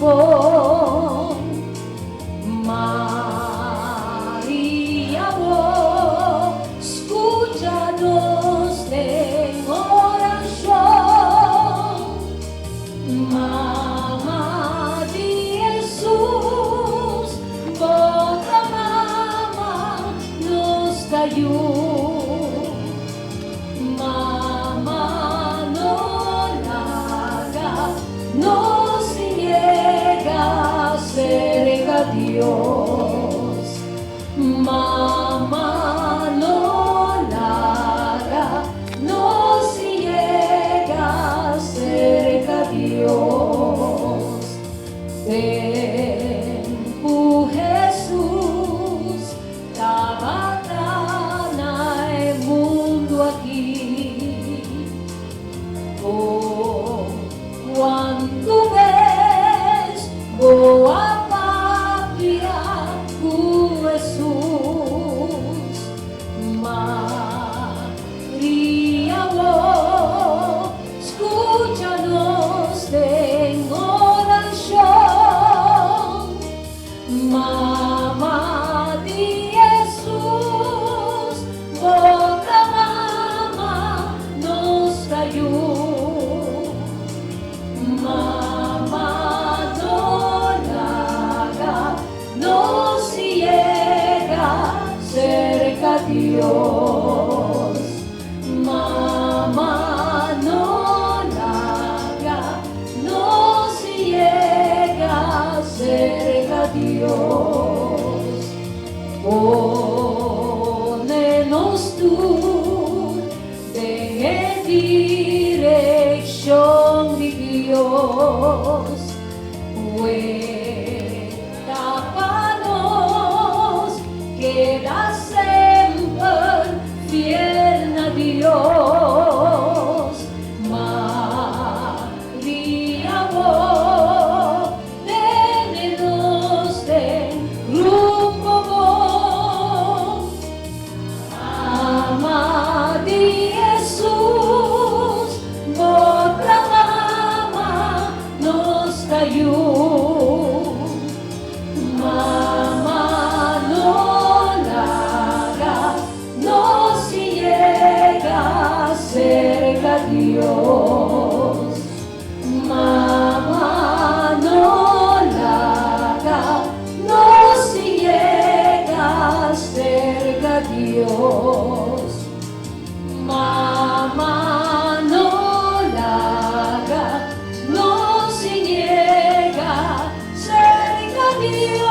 rincon. Maria, bo scucha nos den oracion. Mama di Jesus, bo ta mama, nos ta yu. Mama, no laga nos yega cerca Dios. Mama, no laga nos yega cerca Dios. Tempo Jesus tabata na e mundo aki. Oh, cuanto bes bo a papia cu Jesus. Maria, bo scucha nos den oracion. Mama di Jesus, bo ta mama, nos ta yu. Mama, no laga nos yega cerca Dios. Mama, no laga nos yega cerca Dios. Pone nos tur den direccion di Dios. Weta pa nos, keda semper fiel na Dios. Maria, bo tene nos den rumbo bon. Mama di Jesus, bo ta mama, nos ta yu. Mama, no laga nos yega cerca Dios. Mama, no laga nos yega cerca Dios. Mama, no laga nos yega cerca Dios.